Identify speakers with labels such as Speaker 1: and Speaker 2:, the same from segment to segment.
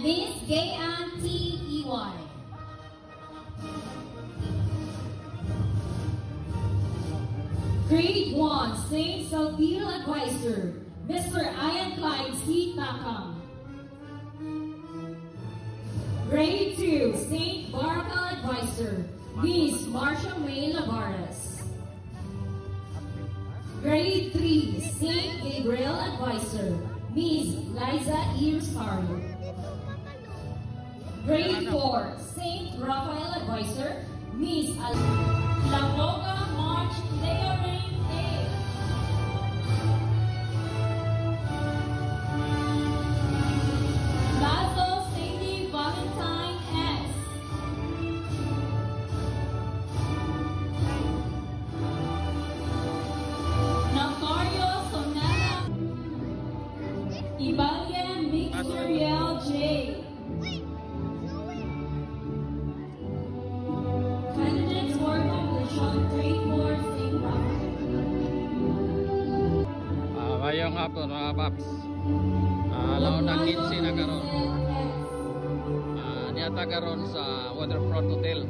Speaker 1: And Miss Gayan T. E.Y.
Speaker 2: Grade 1, Saint Salville Advisor, Mr. Ian Clyde C. Takam. Grade 2, Saint Baraka Advisor, Miss Marcia May Lavares. Grade 3, Saint Gabriel Advisor, Miss Liza E. Rosario. Grade 4, Saint Raphael Advisor, Miss Al
Speaker 1: Laboga March Leorain A. Lazo Sadie Valentine S. Nacario Sonala Ibalye Mixuriel J. Candidates for completion, grade 4, St. Raphael.
Speaker 3: Mayong hapon, mga paps. Alaw na 15 na karon. Niata karon sa Waterfront Hotel.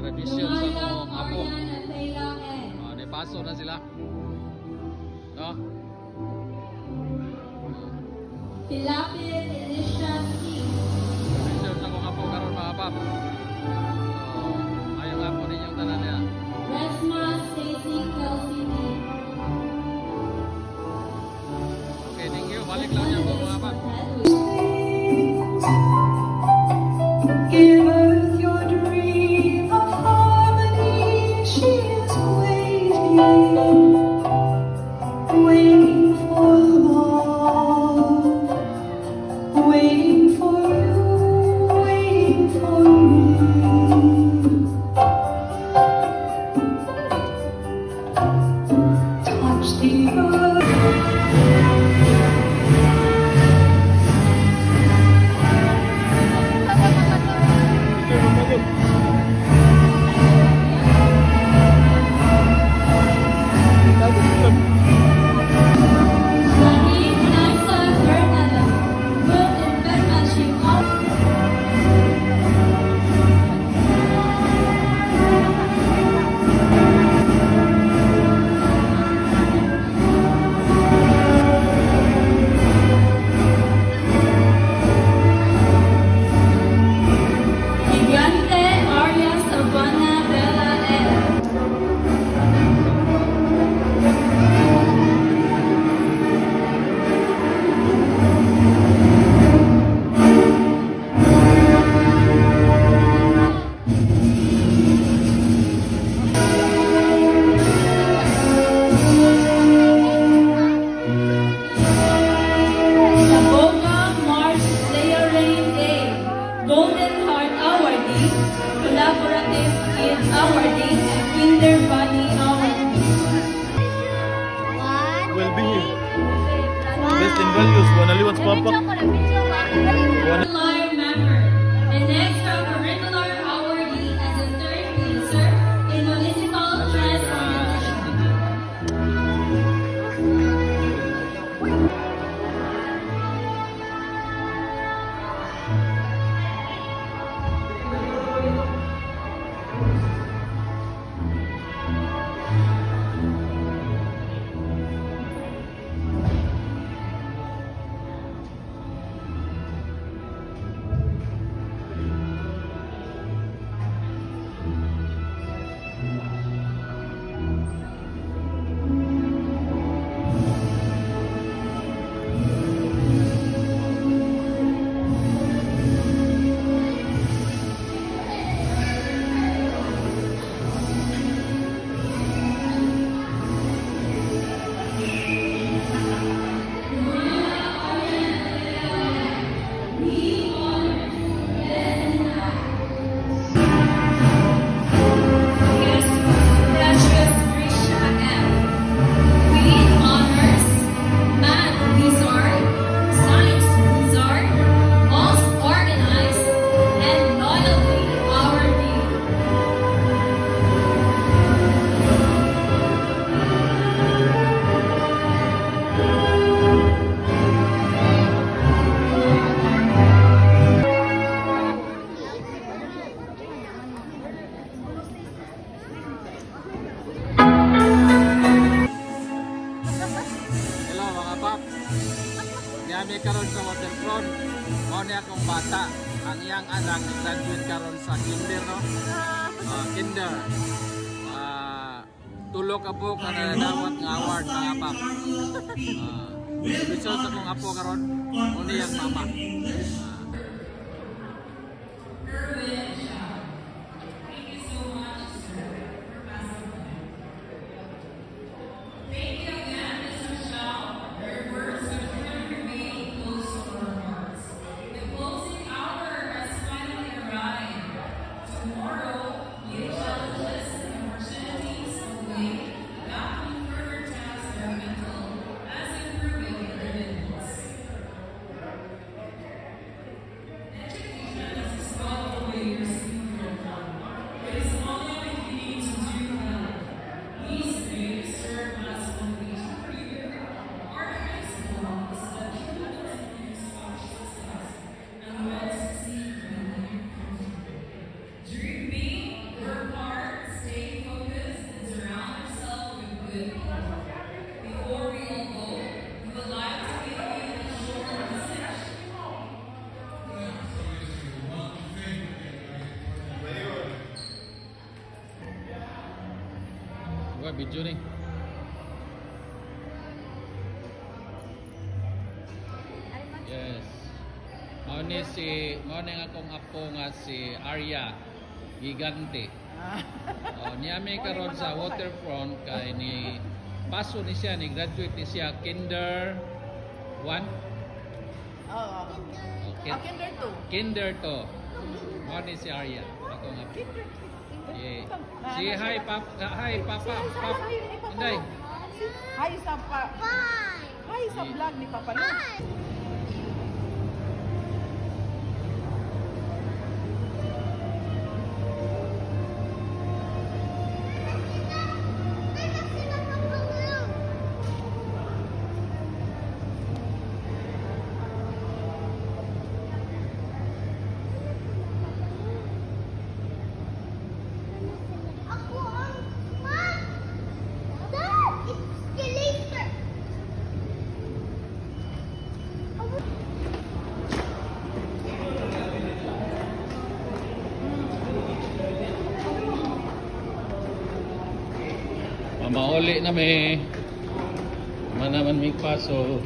Speaker 3: Graduation sa akong apo. Nipaso na sila. No?
Speaker 1: Pilapil Elisha C.
Speaker 3: Graduation sa akong apo karon, mga paps. So, mayong hapon ninyong tanan niya.
Speaker 1: Resma Stacy Kelsey D.
Speaker 3: Okay, thank you. Balik lang niya po, mga paps.
Speaker 4: Give earth your dream of harmony. She is waiting, waiting for love, waiting for you, waiting for me. Touch the earth.
Speaker 1: Shahid Nasa Bernada. Good and penmanship. Gigante Arya Savannah Bella L. Laboga March Leorain A. Golden Heart Awardee, Collaborative Kid Awardee, and Kinder Bunny Awardee.
Speaker 5: Will be here. Best in values, wanaliwan sa papa.
Speaker 1: Curricular member and extracurricular awardee as a third placer in municipal chess competition.
Speaker 3: anak graduate karon sa kinder, no? Kinder. Tulo ka buok ang nadawat nga award, mga pap. Bisod sa akong apo karon, uni ang mama.
Speaker 1: Erwin Shaw. Thank you so much, sir, for passing by. Thank you again, Mr. Shaw. Your words have truly remained close to our hearts. The closing hour has finally arrived. Tomorrow, new challenges and opportunities await that will further test our mettle as improving individuals. Education is a strong way your school. It is only beginning to do well. These days serve as foundation for you. Our highest goal is that you will continue to watch success and will succeed in the near future. Dream big, work hard, stay focused, and surround yourself with good people. Before we all go, we would like to give you a short message.
Speaker 3: Wa video ni. Yes. Mao ni ang akong apo nga si Arya Gigante. Oh, niya mi karon sa Waterfront kay ni paso ni siya, ni graduate ni siya kinder 1.
Speaker 6: Oo.
Speaker 3: Oh,
Speaker 6: Ah, kinder 2.
Speaker 3: Kinder to. Mao ni si Arya, akong apo.
Speaker 6: Kinder 2.
Speaker 3: Yeah. Si hi pap, hi papa, pap. Inday.
Speaker 6: Hi sa vlog ni Papa Lu.
Speaker 7: Ako ang Mom! Dad! Escalator!
Speaker 3: Mamauli na mi. Mana man mi paso.